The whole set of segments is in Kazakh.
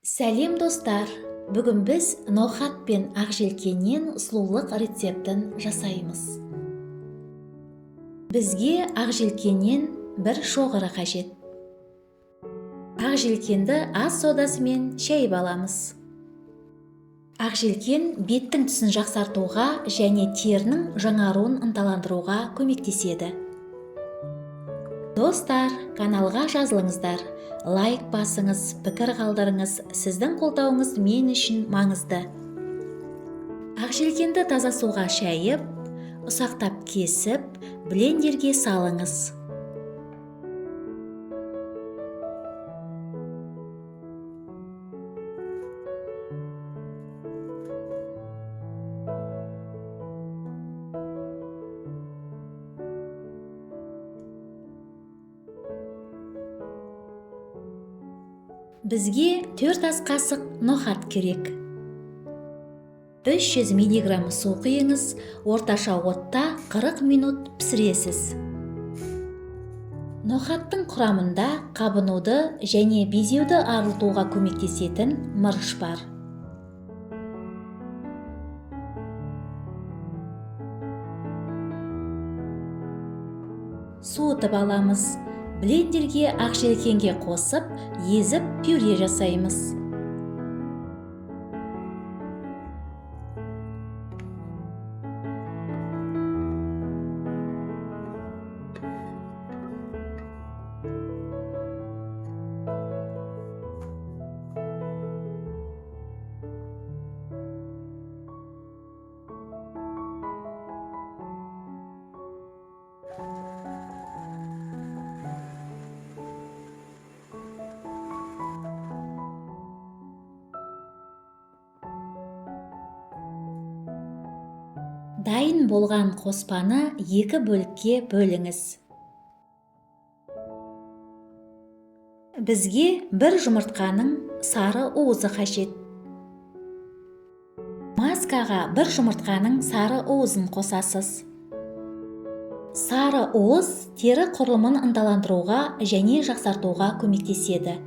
Сәлем, достар! Бүгін біз ноқат пен ақжелкеннен сұлулық рецептін жасаймыз. Бізге ақжелкеннен бір шоғыры қажет. Ақжелкенді ас содасымен шайып аламыз. Ақжелкен беттің түсін жақсартуға және терінің жаңаруын ынталандыруға көмектеседі. Достар, каналға жазылыңыздар, лайк басыңыз, пікір қалдырыңыз. Сіздің қолдауыңыз мен үшін маңызды. Ақжелкенді таза суға шайып, ұсақтап кесіп, блендерге салыңыз. Бізге 4 ас қасық ноқат керек. 300 миллиграмм су құйыңыз, орташа отта 40 минут пісіресіз. Ноқаттың құрамында қабынуды және безеуді арылтуға көмектесетін мырыш бар. Суытып аламыз. Блендерге ақжелкенге қосып, езіп пюре жасаймыз. Дайын болған қоспаны екі бөлікке бөліңіз. Бізге бір жұмыртқаның сары уызы қажет. Маскаға бір жұмыртқаның сары уызын қосасыз. Сары уыз тері құрылымын ынталандыруға және жақсартуға көмектеседі.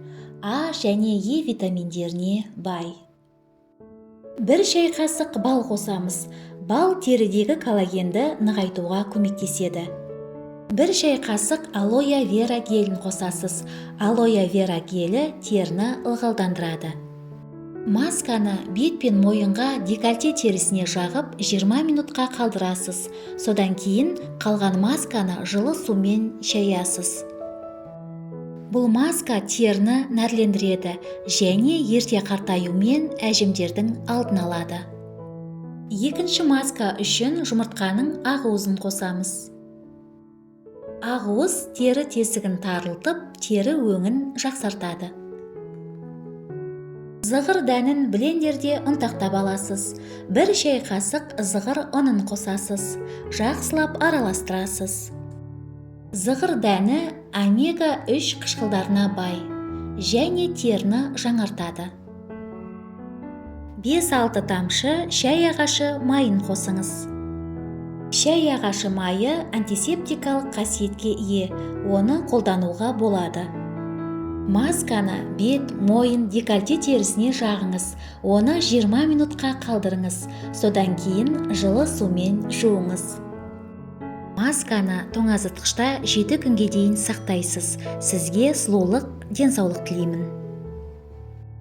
А және Е витаминдеріне бай. 1 шай қасық бал қосамыз. Бал терідегі коллагенді нығайтуға көмектеседі. 1 шай қасық алоэ вера гелін қосасыз. Алоэ вера гелі теріні ылғалдандырады. Масканы бет пен мойынға, декольте терісіне жағып 20 минутқа қалдырасыз. Содан кейін қалған масканы жылы сумен шаясыз. Бұл маска теріні нәрлендіреді және ерте қартаю мен әжімдердің алдын алады. Екінші маска үшін жұмыртқаның ақуызын қосамыз. Ақуыз тері тесігін тарылтып, тері өңін жақсартады. Зығыр дәнін блендерде ұнтақтап аласыз. 1 шай қасық зығыр ұнын қосасыз. Жақсылап араластырасыз. Зығыр дәні омега-3 қышқылдарына бай және теріні жаңартады. 5-6 тамшы шай ағашы майын қосыңыз. Шай ағашы майы антисептикалық қасиетке ие, оны қолдануға болады. Масканы бет, мойын, декольте терісіне жағыңыз, оны 20 минутқа қалдырыңыз, содан кейін жылы сумен жуыңыз. Масканы тоңазытқышта 7 күнге дейін сақтайсыз. Сізге сұлулық, денсаулық тілеймін.